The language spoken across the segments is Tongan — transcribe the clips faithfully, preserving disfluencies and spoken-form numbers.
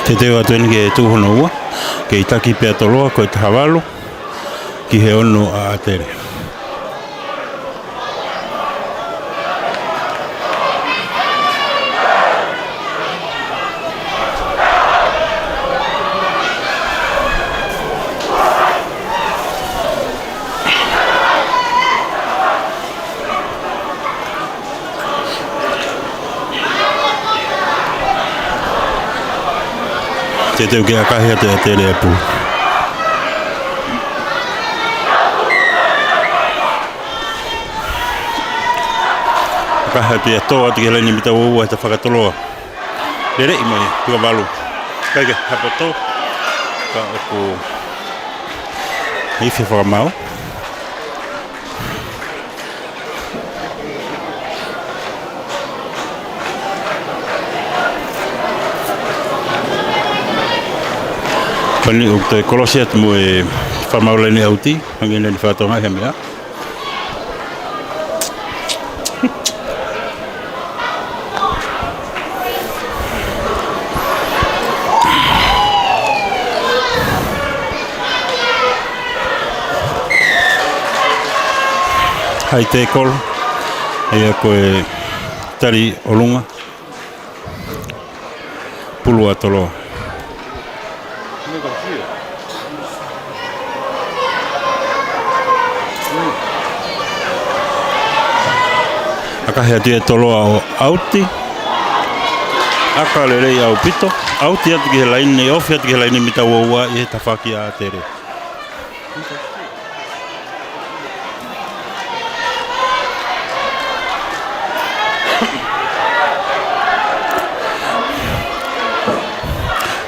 Teuteu atu eni ke tuʻu hono ua, kei taki pē ʻa Toloa, ko e taha valu ki he ono ʻa ʻAtele. Teuteu ke ʻakahi atu ʻe ʻAtele e pulu. ʻAkahi atu ia, tō atu ki he laine mita ua ua he tafaʻaki ʻa Toloa. Lele mai, fika valu. ʻIkai ke hapo tō. Ka ʻoku ifi fakamaau. Pani ʻoku toe kolosi atu mo e fakamaau laine ʻauti, hangē naʻe fakatonga he meʻa. Hai tēkolo, ʻa ia ko e tali ʻolunga. Pulu ʻa Toloa. ʻAkahi atu ia ʻe Toloa ʻo ʻauti. ʻAka lelei ʻaupito. ʻAuti atu ki he laine, ofi atu ki he laine mita ua ua ʻi he tafaʻaki ʻa ʻAtele.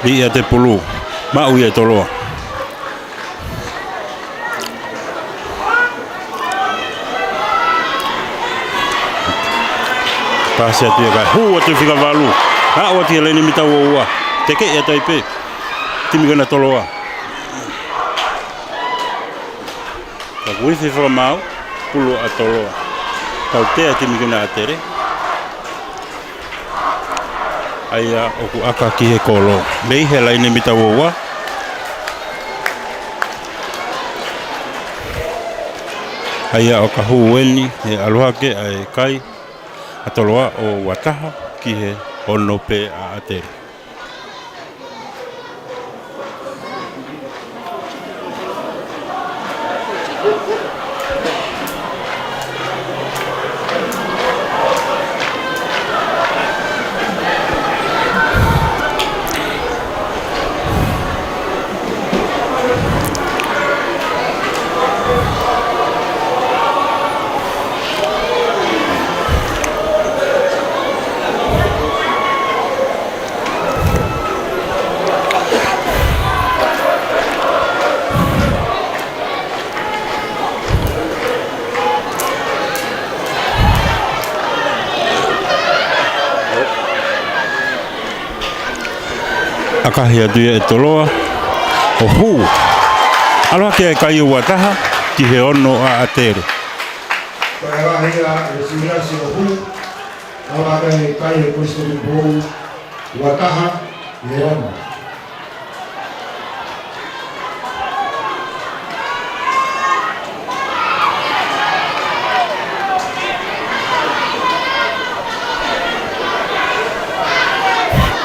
Liʻi atu e pulu, maʻu ia ʻe Toloa. Pasi atu ia kae hū atu fika valu. Aʻu atu ia laine mita ua ua. Tekeʻi atu ai pē timi ko ena ʻa Toloa. Ka ʻoku ifi fakamaau, pulu ʻa Toloa. Tautea timi ko ena ʻa ʻAtele. ʻA ia ʻoku ʻaka ki he kolo. Mei he laine mita ua ua. ʻA ia ʻoka hū eni he ʻalu hake ʻa e kai ʻa Toloa ʻo ua taha ki he ono pē ʻa ʻAtele. ʻAkahi atu ia ʻe Toloa ʻo hū. ʻAlu hake e kai ʻo ua taha ki he ono ʻa ʻAtele. Ko e ʻalu hake ia ʻe Siulasi ʻo hū. ʻAlu hake e kai ʻe Kuisiteni Pou, ua taha ki he ono.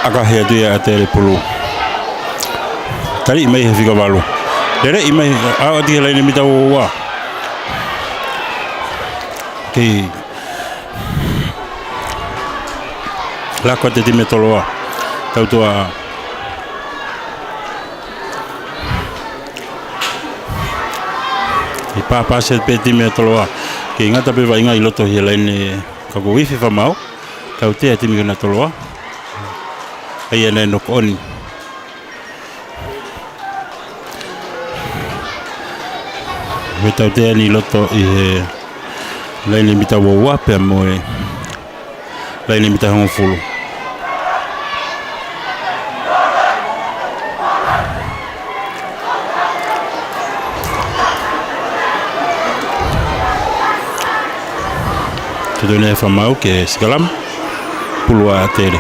ʻAkahi atu ia ʻe ʻAtele pulu. Taliʻi mai he fika valu. Leleʻi mai, aʻu atu ki he laine mita ua ua. Kei laka atu e timi ʻa Toloa. Tautua. ʻI pāpāsi pē timi ʻa Toloa. Kei ngata pē vaʻinga ʻi loto he laine ka ʻoku ifi fakamaau. Tautea timi ko ena ʻa Toloa. ʻA ia naʻe knock on. Ko e tautea ʻeni ʻi loto ʻi he laine mita ua ua pea mo e laine mita hongofulu. Totonu ʻe he fakamaau ke sikalami. Pulu ʻa ʻAtele.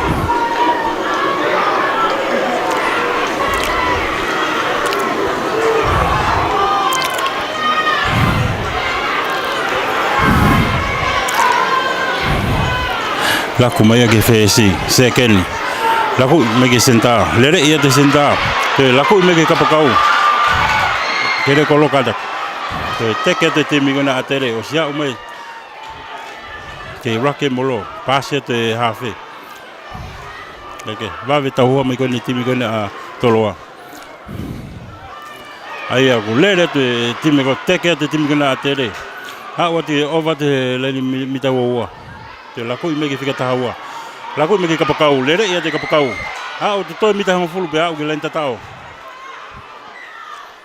Laku mai ia ki he fesi, sekeni. Laku mai ki he senitā. Lele ia ʻa e senitā. Toe laku mai ki he kapakau. Kele kolo kata. Toe teke atu e timi ko ena ʻa ʻAtele. ʻOsi aʻu mai. Ke rake molo. Pasi atu e hafe. Leke. Vave tauhua mai ko eni timi ko ena ʻa Toloa. ʻA ia ʻoku lele atu e timi ko ē, teke atu e timi ko ena ʻa ʻAtele. Aʻu atu ʻo ova atu he laine mi-, mita ua ua. Toe laku mai ki he fika taha ua. Laku mai ki he kapakau, lele ia ʻa e kapakau. Aʻu atu toe mita hongofulu pea aʻu ki he laine tataʻo.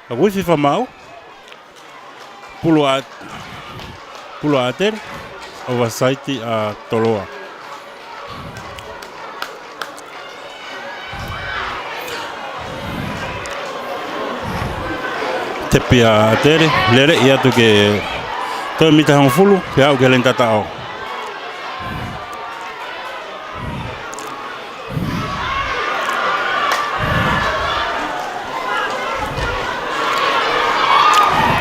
Laku ifi fakamaau. Pulu ʻa, pulu ʻa ʻAtele, ʻovasaiti ʻa Toloa. Tepi ʻa ʻAtele, lele ia atu ke toe mita hongofulu, pea aʻu ki he laine tataʻo.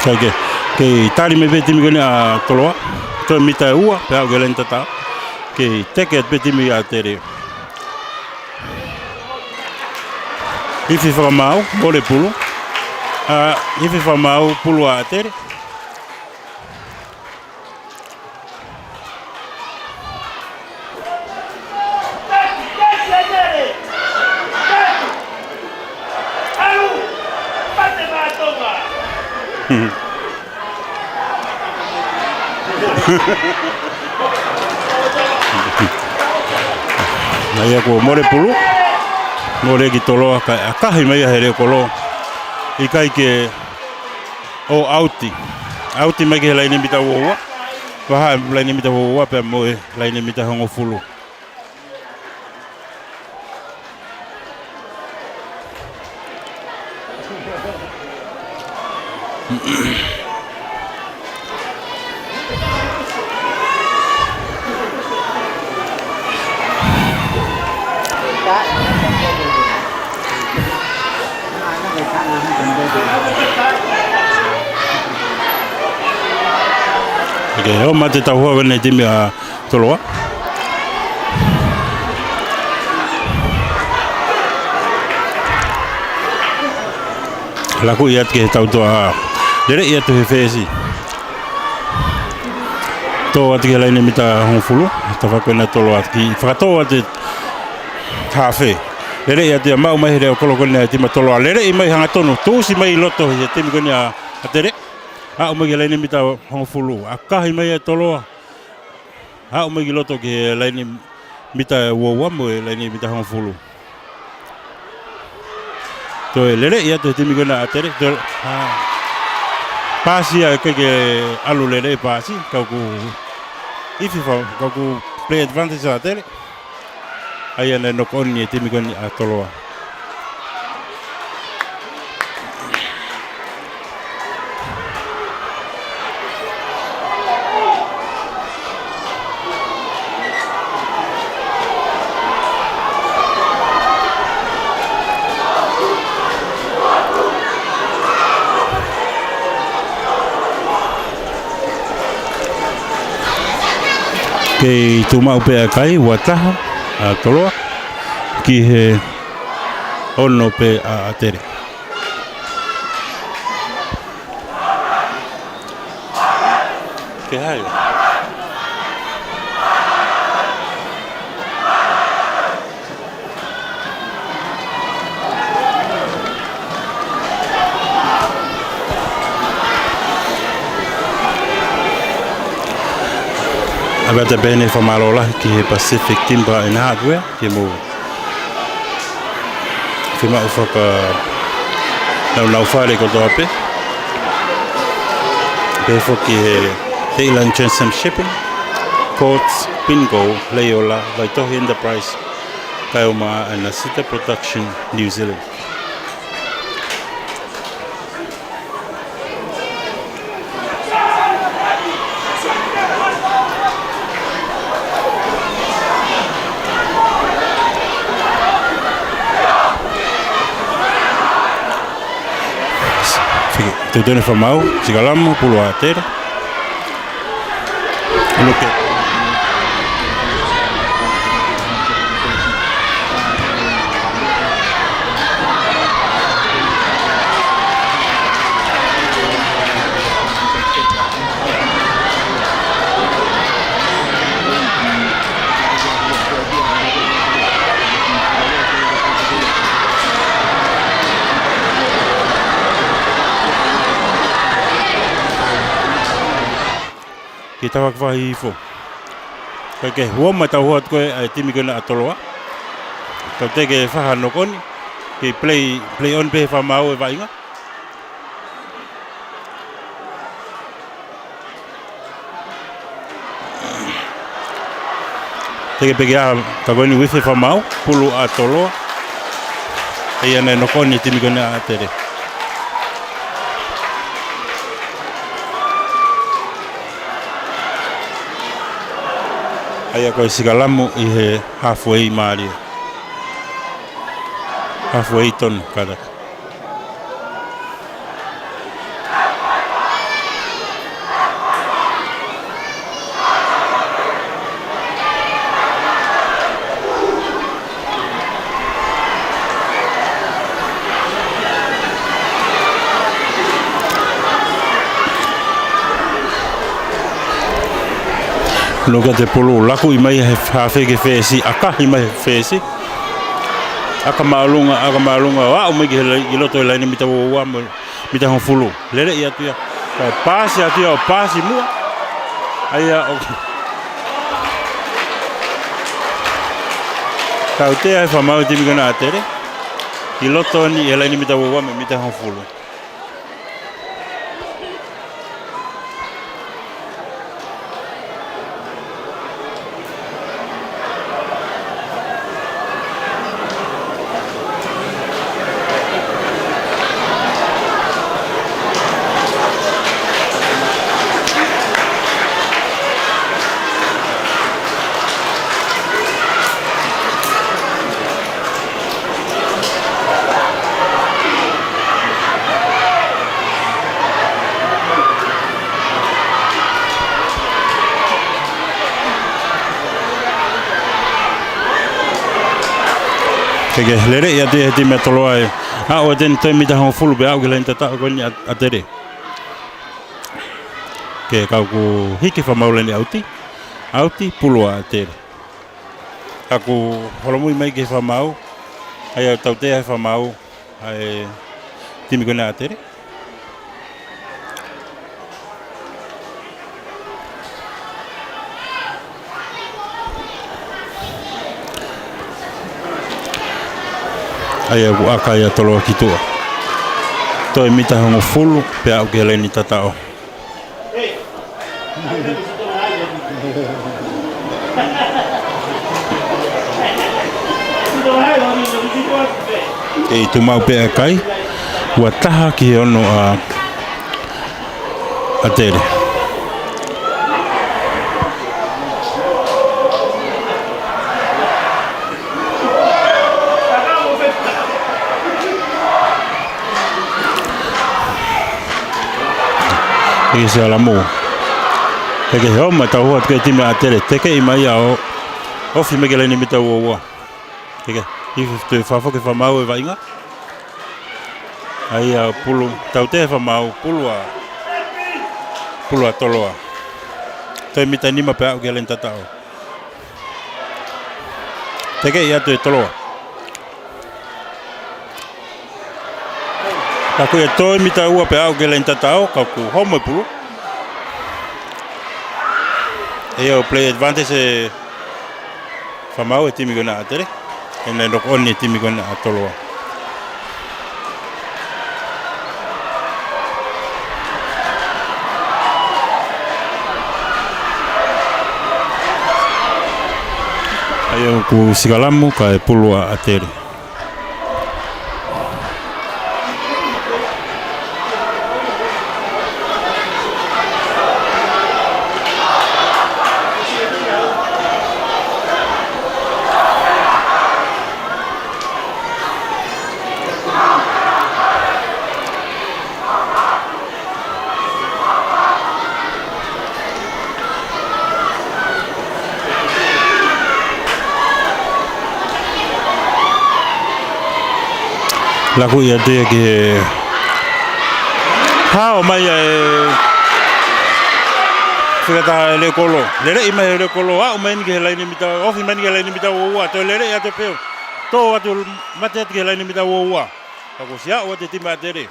Kae kei, kei tali mai pē timi ko ena ʻa Toloa. Toe mita ʻe ua, pea aʻu ki he laine tataʻo. Kei teke pē timi ʻa ʻAtele. Ifi fakamaau, mole pulu. ʻA, ifi fakamaau, pulu ʻa ʻAtele. ʻA ia ko e mole pulu. Mole ki Toloa kae ʻakahi mai ia he leʻo kolo. ʻIkai ke ʻo ʻauti. ʻAuti mai ki he laine mita ua ua. Vahaʻa laine mita ua ua pea mo e laine mita hongofulu. ʻOku ʻomai ʻa e tauhua ʻa e timi ʻa Toloa. Laku ia atu ki he tautoʻa. Lele ia atu he fesi. Tō atu ki he laine mita hongofulu. Tafaʻaki ko ena ʻa Toloa ki fakatō atu hafe. Lele ia atu ia maʻu mai he leʻo kolo ko ena ʻa e timi ʻa Toloa. Lele mai hangatonu. Tuʻusi mai ʻi loto he timi ko ena ʻa ʻAtele. Aʻu mai ki he laine mita hongofulu. ʻAkahi mai ʻa Toloa. Aʻu mai ki loto ki he laine mita ua ua mo e laine mita hongofulu. Toe lele ia ʻa e timi ko ena ʻa ʻAtele. Toe, ʻa, pasi ia ke ke ʻalu lele pasi. Ka ʻoku ifi fa, ka ʻoku play advantage ʻa ʻAtele. ʻA ia naʻe knock on ʻa e timi ko ena ʻa Toloa. Kei tuʻumaʻu pē ʻa e kai, ua taha ʻa Toloa ki he ono pē ʻa ʻAtele. Ke hai. ʻAve atu pē ʻeni e fakamālō lahi ki he Pacific Timber and Hardware, ke mou fiemaʻu fakanāunau fale kotoa pē. Pehē foki he Heitland Transam Shipping, Courts, Bingo, Leiola, Vaitohi Enterprise, kae ʻumaʻā ʻa e Nasita Production New Zealand. Fiki, tuʻutuʻuni fakamaau, sikalamu, pulu ʻa ʻAtele. Look at Ke tau hake fahi hifo. Kae kehe, hū mai, tau hū atu ko ē ʻa e timi ko ena ʻa Toloa. Tau teʻeki ke fai ha nokoni. Kei play, play on pē fakamaau e vaʻinga. Teʻeki pē ke ʻā, ka ko eni uifi fakamaau, pulu ʻa Toloa. ʻE ʻi ai ʻa e nokoni e timi ko ena ʻa ʻAtele. ʻA ia ko e sikalamu ʻi he halfway mālie. Halfway tonu, kātaki. Look at the pulu, lakuʻi mai he hafe ki he fesi, ʻakahi mai he fesi. ʻAka māʻolunga, ʻaka māʻolunga, ʻo aʻu mai ki he lai-, ʻi loto e laine mita ua ua mo e mita hongofulu. Lele ʻi atu ia. Kae paasi atu ia ʻo paasi muʻa. ʻA ia ʻoku tautea e fakamaau e timi ko ena ʻa ʻAtele. ʻI loto eni e laine mita ua ua mo e mita hongofulu. Ke ke lele ʻi atu he timi ʻa Toloa ē. ʻA ʻo e teni toe mita hongofulu pea aʻu ki he laine tataʻo ko eni ʻa, ʻa ʻAtele. Ke kau ku hiki fakamaau laine ʻauti. ʻAuti, pulu ʻa ʻAtele. Ka kuo holomui mai ki he fakamaau, ʻa ia ʻoku tautea he fakamaau ʻa e timi ko ena ʻa ʻAtele. ʻA ia ʻoku ʻaka ia Toloa ki tuʻa. Toe mita hongofulu, pea aʻu ki he laine tataʻo. Kei tuʻu maʻu pē ʻa e kai, ua taha ki he ono ʻa ʻAtele. ʻI he sikalamu. Tekeʻi homa, tau hū atu ki he timi ʻa ʻAtele. Tekeʻi mai ia ʻo ofi mai ki he laine mita ua ua. Tekeʻi, ʻi he toe fakafoki fakamaau e vaʻinga. ʻA ia pulu, tautea fakamaau, pulu ʻa, pulu ʻa Toloa. Toe mita nima pea aʻu ki he laine tataʻo. Tekeʻi atu ʻe Toloa. Ka ko e toe mita ua pea aʻu ki he laine tataʻo, ka kuo homa e pulu. ʻA ia ʻoku play advantage e fakamaau e timi ko ena ʻa ʻAtele. ʻE ne knock on e timi ko ena ʻa Toloa. ʻOku sikalamu kae pulu ʻa ʻAtele. Laku ia te ke hao mai ʻa e fika taha ʻe Leukolo. Lele ʻi mai ʻe Leukolo. Aʻu mai ni ki he laine mita. Ofi mai ni ki he laine mita ua ua. Toe lele ʻi atu pē. Tō atu mate atu ki he laine mita ua ua. Ka kuo ʻosi aʻu atu e timi ʻa ʻAtele.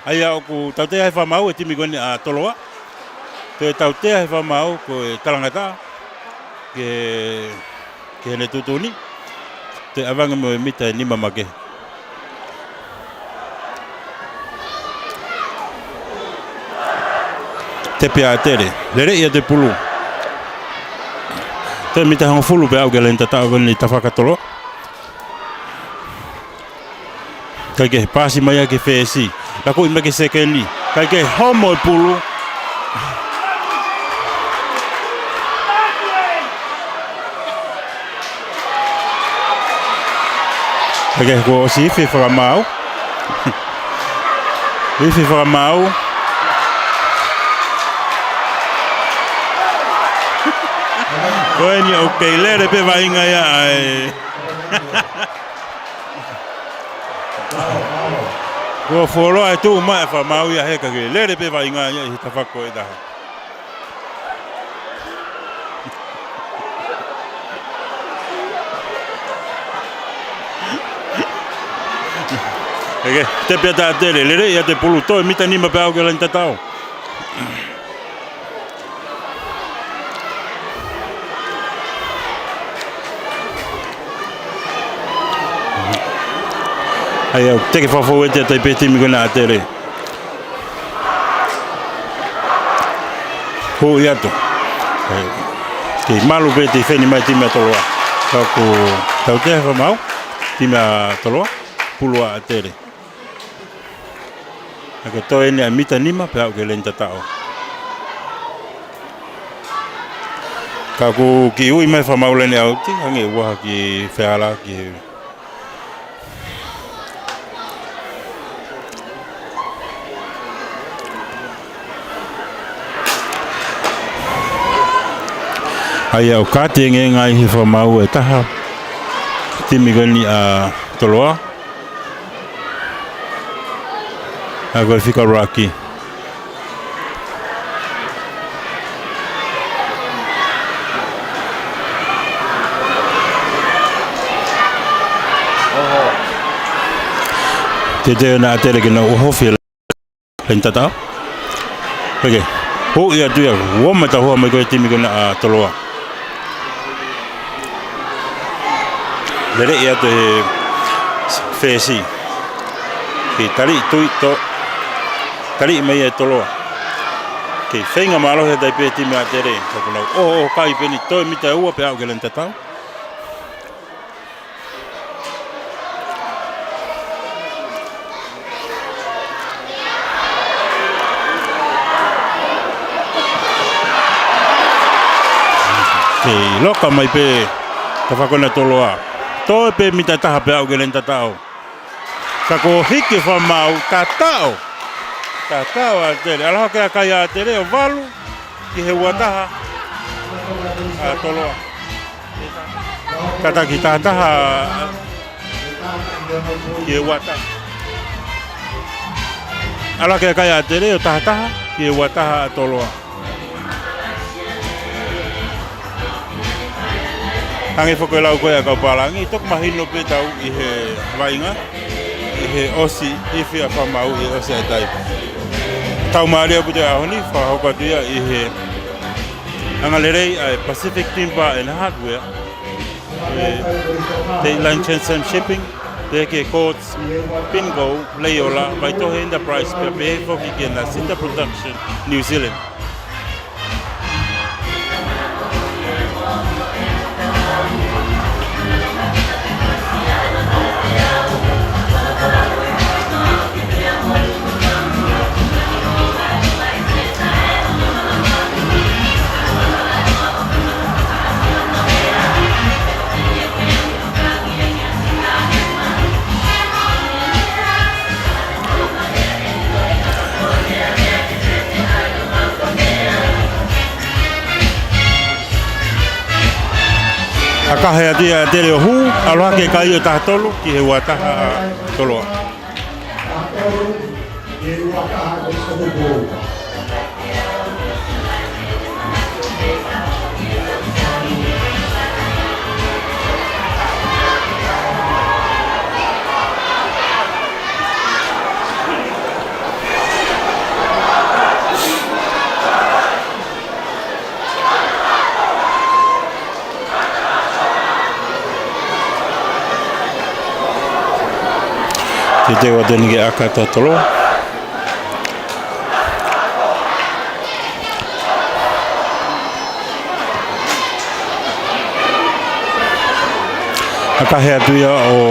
ʻA ia ʻoku tautea he fakamaau e timi ko eni ʻa Toloa. Toe tautea he fakamaau ko e talangataʻa ke, ke ne tuʻutuʻuni. Toe ʻavange mo e mita ʻe nima makehe. Tepi ʻa ʻAtele. Lele ia te pulu. Toe mita hongofulu pea aʻu ki he laine tataʻo ko eni tafaʻaki ʻa Toloa. Kae kehe, paasi mai ia ki he fesi. Laku ʻi mai ki he sekeni. Kae kehe, homo e pulu. Kae kehe, kuo ʻosi ifi fakamaau. Ifi fakamaau. Ko eni ʻoku kei lele pē vaʻinga ia ʻa e. Kuo fuoloa e tuʻu mai e fakamaau ia he ka ke lele pē vaʻinga ia ʻi he tafaʻaki ʻe taha. Eke, tepi atu ʻa ʻAtele, lele ia te pulu, toe mita nima pea aʻu ki he laine tataʻo. ʻA ia, teke fafau e te tai pē timi ko ena ʻa ʻAtele. Hū atu. Kei malu pē te feni mai timi ʻa Toloa. Ka ʻoku tautea he fakamaau, timi ʻa Toloa, pulu ʻa ʻAtele. ʻA ke toe eni ʻa e mita nima pea aʻu ki he laine tataʻo. Ka ʻoku kiʻi ui mai fakamaau laine ʻauti, hangē ʻoku ʻi ai ha kiʻi feala ki he. ʻA ia ʻoku kātenge ngai he fakamaau e taha timi ko eni ʻa Toloa. ʻA ko e fika ʻuluaki. Teʻeki ai ʻa ʻAtele ke nau ʻohofi e laine tataʻo. Peke. Hū ia atu ia. Uo mai taha mai ko e timi ko ena ʻa Toloa. Lele ia atu he fesi. Kei tali tui to. Tali mai ia Toloa. Kei feinga mālohi he tai pē timi ʻa ʻAtele. Ka ʻoku nau ʻohofi kai pē ni toe mita ua pea aʻu ki he laine tataʻo. Kei loka mai pē tafaʻaki ko ena ʻa Toloa. Toe pē mita taha pea aʻu ki he laine tataʻo. Ka kuo hiki fakamaau, tataʻo. Tataʻo ʻa ʻAtele. ʻAlu hake ʻa e kai ʻa ʻAtele ʻo valu ki he ua taha ʻa Toloa. Kātaki taha taha ki he ua taha. ʻAlu hake ʻa e kai ʻa ʻAtele ʻo taha taha ki he ua taha ʻa Toloa. Hangē foki ko e lau ko ē ʻa e kau pālangi, toki mahino pē tau ʻi he vaʻinga, ʻi he ʻosi ifi ʻa e fakamaau ʻi he ʻosi ʻa e taimi. Tau mālie ʻaupito he ʻaho ni, fakahoko atu ia ʻi he angalelei ʻa e Pacific Timber and Hardware, ʻa e Dateline Transcend Shipping, pehē ki he Courts, Bingo, Leiola, Vaitohe Enterprise, pea pehē foki ki he Nasita Production, New Zealand. Kahe atu ia ʻa ʻAtele ʻo hū, ʻalu hake e kai ʻo taha tolu ki he ua taha ʻa Toloa. Teuteu atu eni ke ʻaka ʻa Toloa. ʻAkahi atu ia ʻo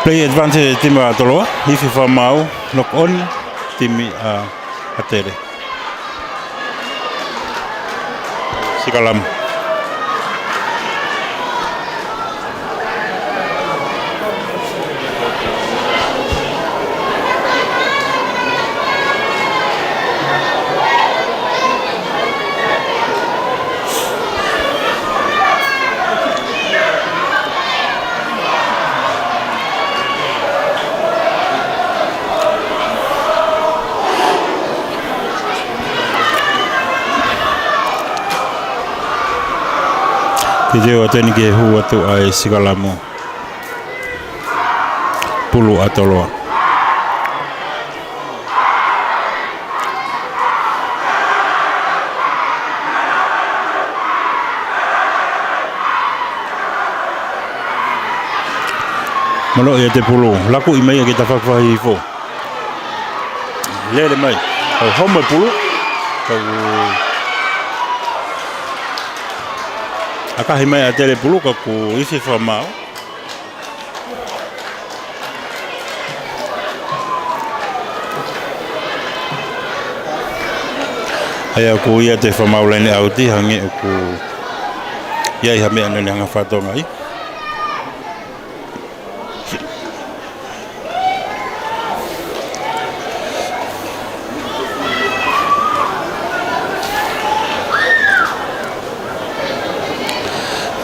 play advantage timi ʻa Toloa, ifi fakamaau, knock on, timi ʻa ʻAtele. Sikalamu. Teuteu atu eni ke hū atu ʻa e sikalamu. Pulu ʻa Toloa. Mano ia te pulu. Laku i mai ke tafakufa hifo. Lele mai. Kau home pulu. Kau ʻakahi mai ʻa ʻAtele pulu ka kuo ifi fakamaau. ʻA ia ʻoku ʻi ai e fakamaau laine ʻauti hangē ʻoku ʻi ai ha meʻa naʻe hanga fatonga ai.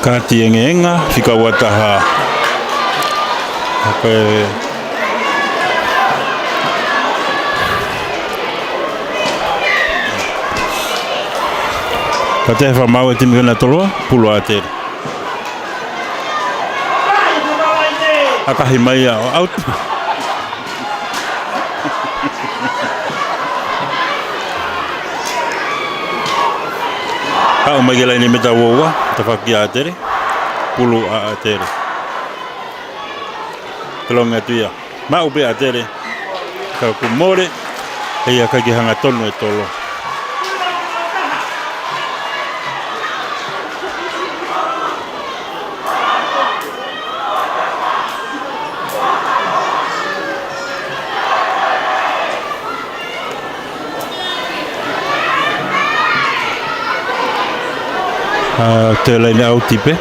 Kati engeenga, fika ua taha. Oke. Pea toe fakamaau e timi ko ena ʻa Toloa, pulu ʻa ʻAtele. ʻAkahi mai ia ʻo ʻauti. Haʻu mai ki he laine mita ua ua, tafakufa ʻa ʻAtele, pulu ʻa ʻAtele. Pelongi atu ia. Maʻu pē ʻa ʻAtele. Ka kuo mole, ʻe ʻikai ke hanga tonu e Toloa. ʻA, toe laine ʻauti pē.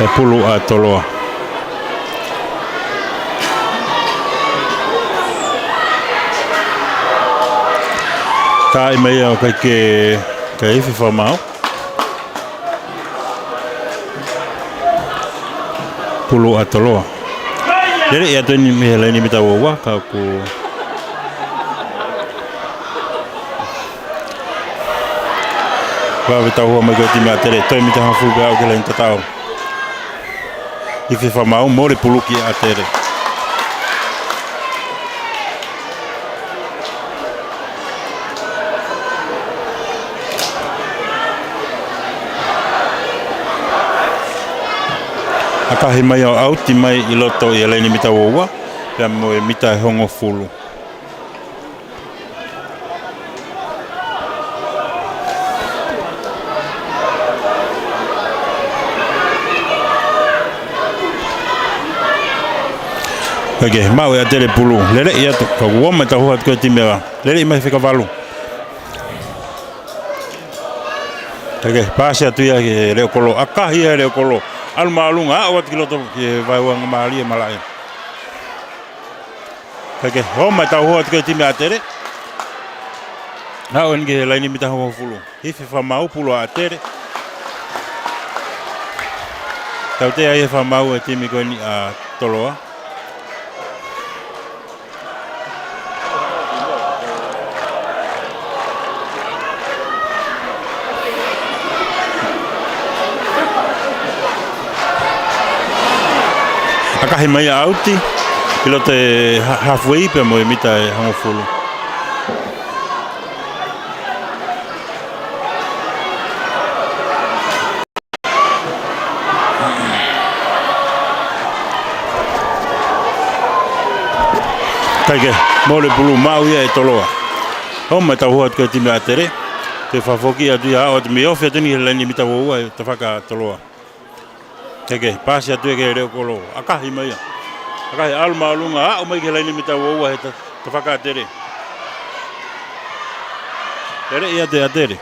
ʻE pulu ʻa Toloa. Ka ʻi mai ʻoku ʻikai ke, ke ifi fakamaau. Pulu ʻa Toloa. Lele ia atu eni mei he laine mita ua ua, ka kuo vave tauhua mai ko e timi ʻa ʻAtele, toe mita hongofulu pē aʻu ki he laine tatau. Ifi fakamaau, mole pulu ki ʻAtele. ʻAkahi mai ʻo ʻauti mai ʻi loto ʻi he laine mita ua ua, pea mo e mita ʻe hongofulu. Oke, maʻu ʻe ʻAtele pulu. Lele ia atu, ka kuo ʻomai tauhua atu ko e timi ʻa. Lele mai fika valu. Oke, paasi atu ia ki he leʻo kolo. ʻAkahi ia he leʻo kolo. ʻAlu māʻolunga, aʻu atu ki loto ki he vaeuanga mālie malaʻe. Kae kehe, ʻomai tauhua atu ki he timi ʻa ʻAtele. Aʻu eni ki he laine mita hongofulu. Ifi fakamaau pulu ʻa ʻAtele. Tautea ia he fakamaau e timi ko eni ʻa Toloa. ʻAkahi mai ʻa ʻauti, ki loto he ha-, halfway pea mo e mita ʻe hongofulu. Kae kehe, mole pulu maʻu ia ʻe Toloa. ʻOmai tauhua atu ki he timi ʻa ʻAtele. Toe fakafoki atu ia, aʻu atu mei ofi atu eni he laine mita uaua he tafaʻaki ʻa Toloa. Kae kehe, paasi atu ia ki he leʻo kolo. ʻAkahi mai ia. ʻAkahi ʻalu māʻolunga, aʻu mai ki he laine mita uaua he ta-, tafaʻaki ʻa ʻAtele. Lele ia ʻa ʻAtele.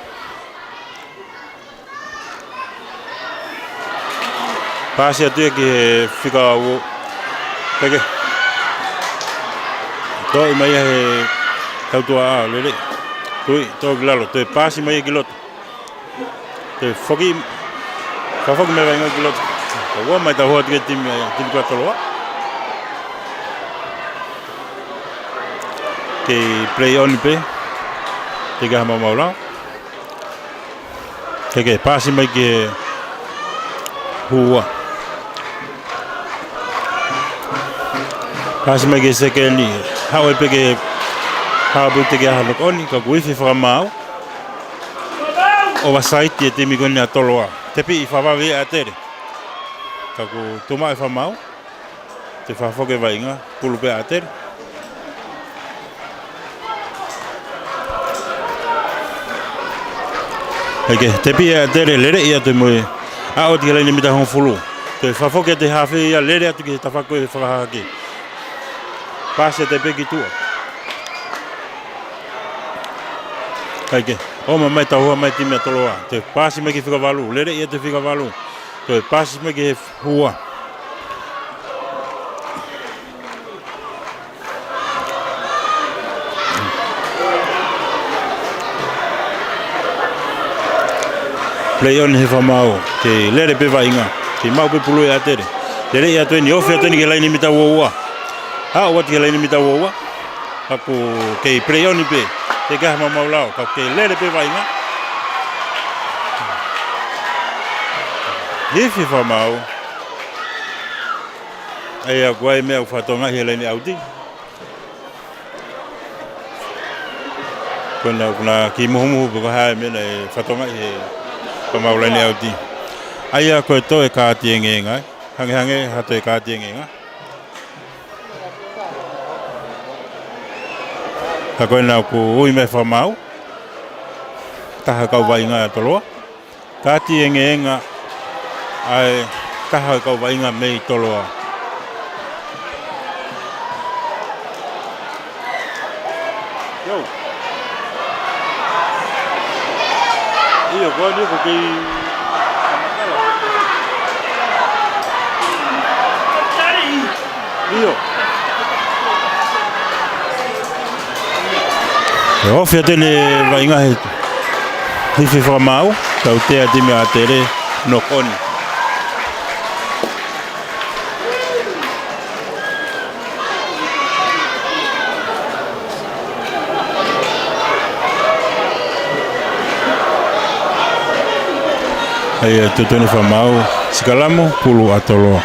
Paasi atu ia ki he fika uo. Kae kehe. Toʻo mai ia he tautua ʻa lele. Tui, toʻo ki lalo. Toe paasi mai ia ki loto. Toe foki, fakafoki mai vaʻinga ki loto. Ka ʻomai tauhua atu ki he timi, timi ko ē ʻa Toloa. Kei play on pē. Teʻeki ha maumau lao. Kae kehe, paasi mai ki he hua. Paasi mai ki he sekeni. Haʻu ai pē ki he half, teʻeki ha knock on, ka kuo ifi fakamaau. Oversight e timi ko eni ʻa Toloa. Tepiʻi fakavave ia ʻe ʻAtele. Ka kuo tuʻu maʻu e fakamaau. Toe fakafoki e vaʻinga, pulu pē ʻa ʻAtele. Kae kehe, tepiʻi ʻe ʻAtele, lele ia atu mo e. Aʻu atu ki he laine mita hongofulu. Toe fakafoki atu he hafe ia, lele atu ki he tafaʻaki ko ē fakahahake. Paasi atu pē ki tuʻa. Kae kehe, ʻomai tauhua mai e timi ʻa Toloa. Toe paasi mai ki he fika valu, lele ia atu he fika valu. Toe paasi mai ki he hua. Play on he fakamaau, kei lele pē vaʻinga, kei maʻu pē pulu ʻe ʻAtele. Lele ia atu eni, ofi atu eni ki he laine mita uaua. Aʻu atu ki he laine mita uaua. Ka kuo kei play on pē, teʻeki ha maumau lao, ka kei lele pē vaʻinga. Ifi fakamaau. ʻAi ʻa e meʻa ʻoku fakatokangaʻi he laine ʻauti. Ko ena ʻoku na kiʻi muhumuhu pe ko e hā e meʻa naʻe fakatokangaʻi he fakamaau laine ʻauti. ʻAi ʻa e toe kaati engeenga, ē. Hangehangē ha toe kaati engeenga. Ka ko ena ʻoku ui mai e fakamaau. Taha e kau vaʻinga ʻa Toloa. Kaati engeenga ʻa e taha e kau vaʻinga mei Toloa. ʻIo. ʻIo, ko eni ko kei. ʻIo. ʻE ofi atu eni e vaʻinga he ifi fakamaau, tautea e timi ʻa ʻAtele, knock on. ʻAi ʻa e tuʻutuʻuni fakamaau, sikalamu, pulu ʻa Toloa.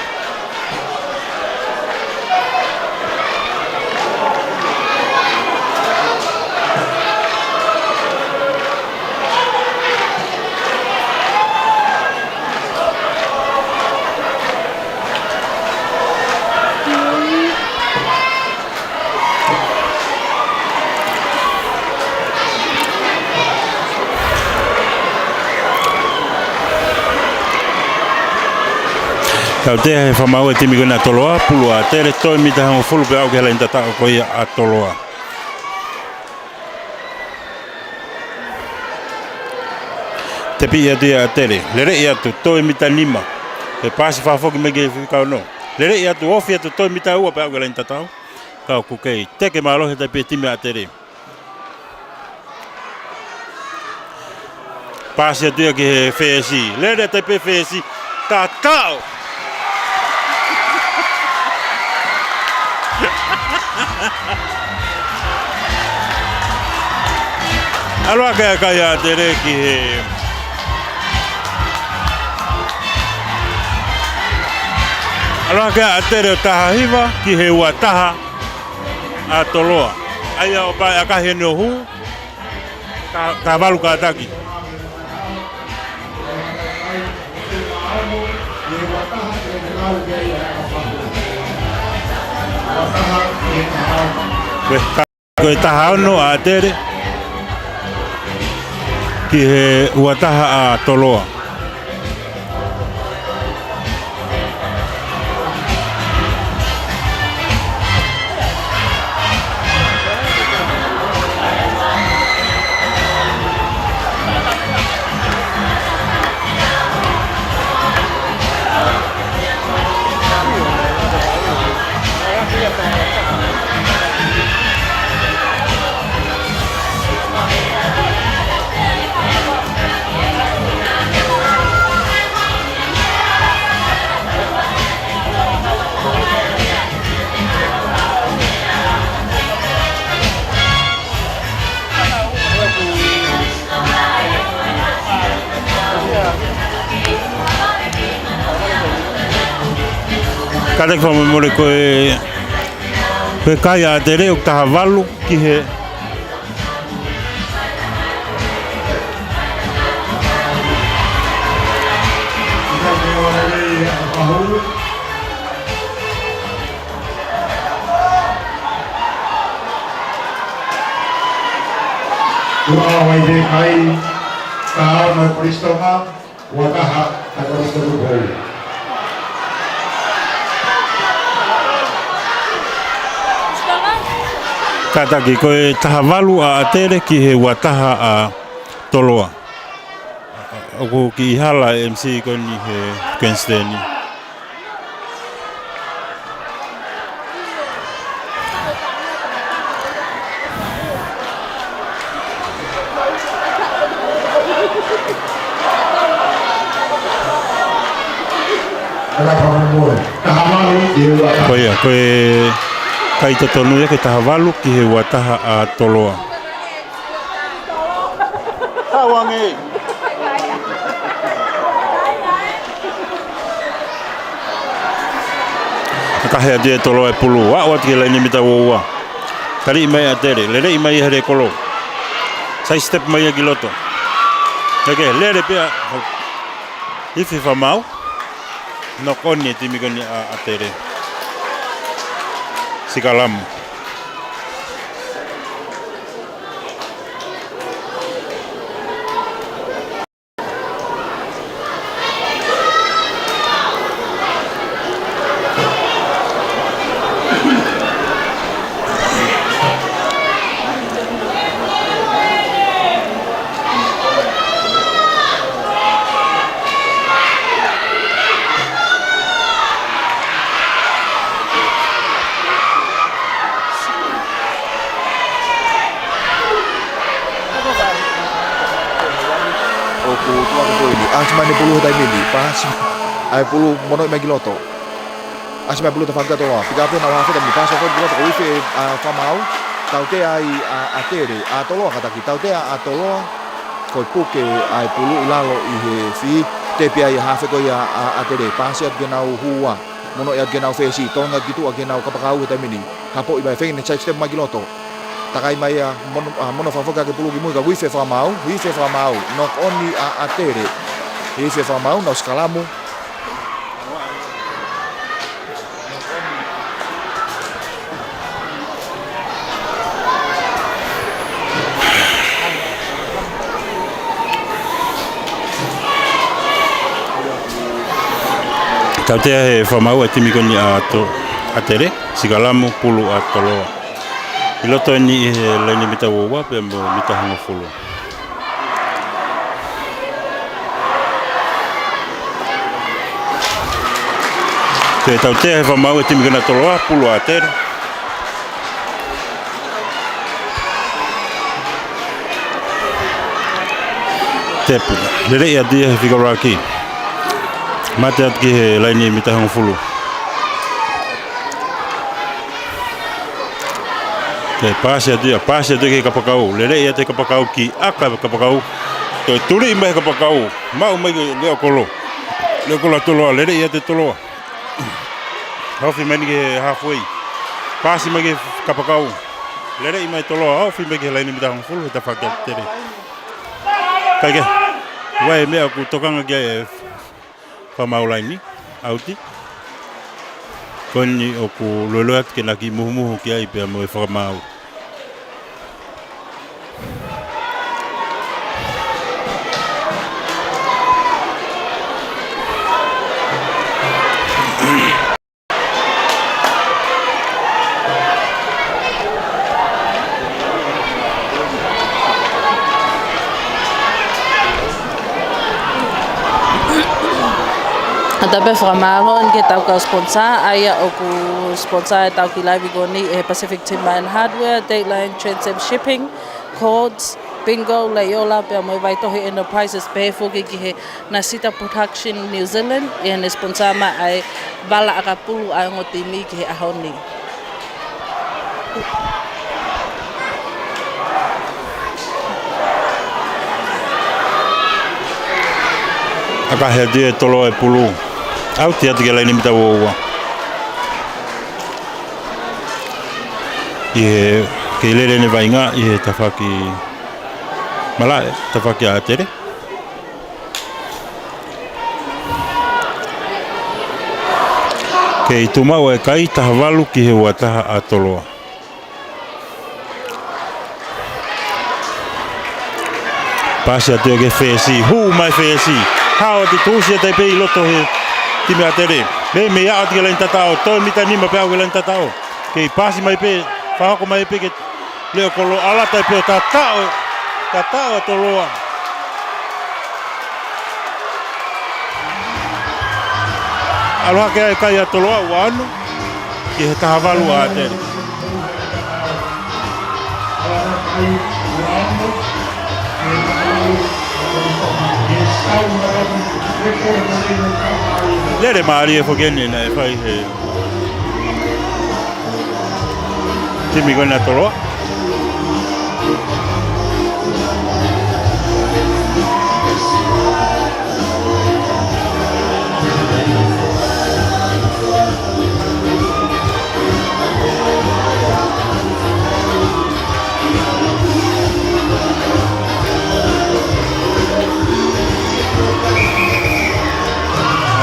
Tautea he fakamaau e timi ko ena ʻa Toloa, pulu ʻa ʻAtele, toe mita hongofulu pea aʻu ki he laine tataʻo ko ia ʻa Toloa. Tepiʻi atu ia ʻe ʻAtele, lele ia atu, toe mita nima. Pea paasi fakafoki mai ki he fika ono. Lele ia atu, ofi atu, toe mita ua pea aʻu ki he laine tataʻo. Ka ʻoku kei teke mālohi atu pē e timi ʻa ʻAtele. Paasi atu ia ki he fesi. Lele atu pē fesi. Tataʻo. ʻAlu hake ʻa e kai ʻa ʻAtele ki he, ʻalu hake ʻa ʻAtele ʻo taha hiva ki he ua taha ʻa Toloa. ʻA ia ʻo pae ʻakahi eni ʻo hū, taha, taha valu kātaki. Ko e, ko e taha ono ʻa ʻAtele ki he ua taha ʻa Toloa. Kātaki fakamolemole ko e, ko e kai ʻa ʻAtele ʻoku taha valu ki he Ua vai te kai, taha ono ʻa Kolisi Tonga, ua taha ʻa Kolisi Tonga. Kātaki ko e taha valu ʻa ʻAtele ki he ua taha ʻa Toloa. ʻOku kiʻi hala e M C ko eni he Kenstein. Ko ia, ko e kai totonu ia ko e taha valu ki he ua taha ʻa Toloa. Tau ange. Ka he ati e Toloa e pulu. Aʻu atu ki he laine mita ua ua. Taliʻi mai ʻAtele. Leleʻi mai he lekolo. Side step mai ia ki loto. Heke, lele pea. Ifi fakamaau. Knock on e timi ko eni ʻa ʻAtele. Sikalamu. ʻOku tuʻu ʻa e poini. ʻAsi mai e pulu he taimi ni. Paasi. ʻA e pulu mono mai ki loto. ʻAsi mai e pulu tafaʻaki ʻa Toloa. Pika pē ʻenau haafe taimi ni. Paasi ʻo ki loto ko e ifi ʻa Fakamaau. Tautea ai ʻa ʻAtele. ʻA Toloa kātaki. Tautea ʻa Toloa. Ko e puke ʻa e pulu ʻi lalo ʻi he fī. Tepi ai e haafe ko ia ʻa ʻAtele. Paasi atu ki heʻenau hū ua. Mono ʻi atu ki heʻenau fesi. Tolonga ki tuʻa ki heʻenau kapakau he taimi ni. Hapoʻi mai feinga side step mai ki loto. Takai mai ʻa Mono, ʻa Mono fakafoki ʻaki e pulu ki mui ka ifi ʻe Fakamaau, ifi ʻe Fakamaau. Knock on ʻa ʻAtele. Ifi ʻe Fakamaau, nau sikalamu. Tautea ʻe Fakamaau e timi ko eni ʻa To-, ʻAtele, sikalamu pulu ʻa Toloa. ʻI loto eni ʻi he laine mita ua ua pea mo e mita hongofulu. Pea tautea ʻe Fakamaau e timi ko ena ʻa Toloa, pulu ʻa ʻAtele. Tepu. Lele ia dia he fika ʻuluaki. Mate atu ki he laine mita hongofulu. Ke paasi atu ia, paasi atu ki he kapakau. Lele ia ʻa e kapakau ki ʻaka kapakau. Toe tuli mai kapakau. Maʻu mai ki he leʻo kolo. Leʻo kolo ʻa Toloa, lele ia ʻa e Toloa. Ofi mai ki he halfway. Paasi mai ki he kapakau. Lele mai Toloa, ofi mai ki he laine mita hongofulu, he tafaʻaki ʻa Tele. Kae kehe, ʻoku ʻi ai e meʻa ʻoku tokanga ki ai e fakamaau laini, ʻauti. Ko eni ʻoku loelue atu ke na kiʻi muhumuhu ki ai pea mo e fakamaau. ʻA ia pē fakamālō eni ki heʻetau kau sponsor, ʻa ia ʻoku sponsor ʻetau kiʻi laivi ko eni ʻe he Pacific Timber and Hardware, Dateline, Transam Shipping, Cords, Bingo, Leiola, pea mo e Vaitohi Enterprises, pehē foki ki he Nasita Production New Zealand, ʻi heʻene sponsor mai ʻa e vala ʻakapulu ʻa e ongo timi ki he ʻaho ni. ʻAkahi atu ʻe Toloa e pulu. ʻAuti atu ki he laine mita uaua. ʻI he kei lele ʻene vaʻinga ʻi he tafaʻaki malaʻe, tafaʻaki ʻa Tele. Kei tuʻu maʻu e kai, taha valu ki he ua taha ʻa Toloa. Paasi atu ia ki he fesi, hū mai fesi. Hao atu tuʻusi atu ai pē ʻi loto he timi ʻa Tele. Meimei aʻu atu ki he laine tataʻo, toe mita nima pē aʻu ki he laine tataʻo. Kei paasi mai pē, fakahoko mai pē ki he leʻo kolo, ʻalu atu ai pē ʻo tataʻo, tataʻo ʻa Toloa. ʻAlu hake ai e kai ʻa Toloa, ua ono ki he taha valu ʻa Tele. Lele mālie foki eni naʻe fai he timi ko ena ʻa Toloa.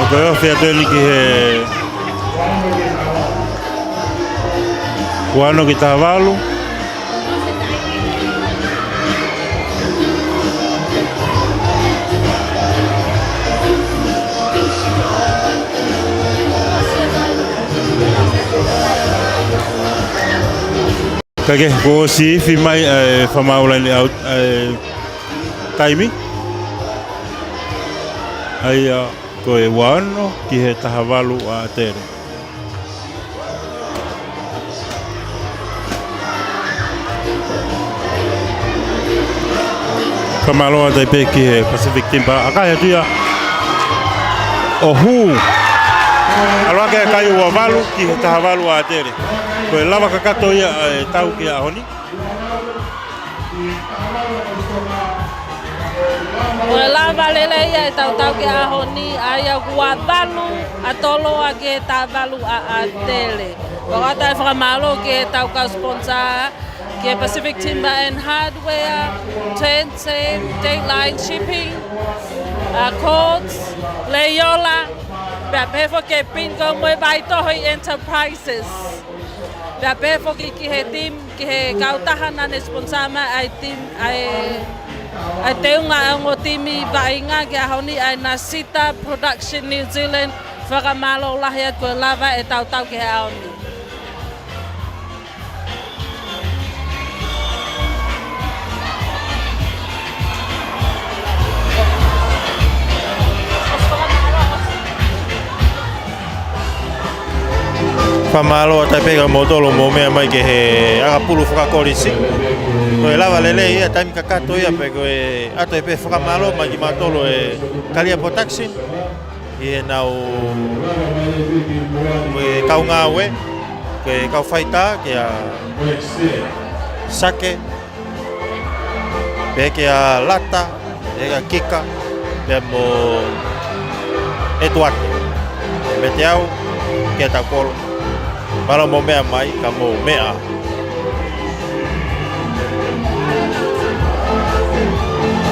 ʻOku ofi atu eni ki he ua ono ki he taha valu. Kae kehe, kuo ʻosi ifi mai ʻa e fakamaau laine ʻauti, ʻa e taimi. ʻA ia ko e ua ono ki he taha valu ʻa Tele. Fakamālō atu ai pē ki he Pacific Timber, ʻakahi atu ia ʻo hū. ʻAlu hake e kai ua valu ki he taha valu ʻa Tele. Ko e lava kakato ia ʻa e tau ki he ʻaho ni. Ko e lava lelei ia ʻetau tau ki he ʻaho ni, ʻa ia ua valu ʻa Toloa ki he taha valu ʻa, ʻa Tele. ʻOatu e fakamālō ki heʻetau kau sponsor, ki he Pacific Timber and Hardware, Transam, Dateline Shipping, ʻa Cords, Leiola, pea pehē foki ki he Bingo mo e Vaitohi Enterprises. Pea pehē foki ki he team, ki he kautaha naʻa ne sponsor mai ʻa e team, ʻa e, ʻa e teunga ʻa e ongo timi vaʻinga ki he ʻaho ni, ʻa e Nasita Production New Zealand, fakamālō lahi atu, ko e lava ʻetau tau ki he ʻaho ni. Fakamālō atu ai pē kimoutolu hoʻomou meʻa mai ki he ʻakapulu fakakolisi. Ko e lava lelei ia, taimi kakato ia, pea ko e ʻoatu ai pē fakamālō mai kimautolu e Kalia Production ʻi heʻenau, ʻi he kau ngāue. Ko e kau faitā kia Sake, pea kia Lata, pea kia Kika, pea mo ʻEtuate. Mete au, kia Taukolo. Mālō hoʻomou meʻa mai, ka mou meʻa.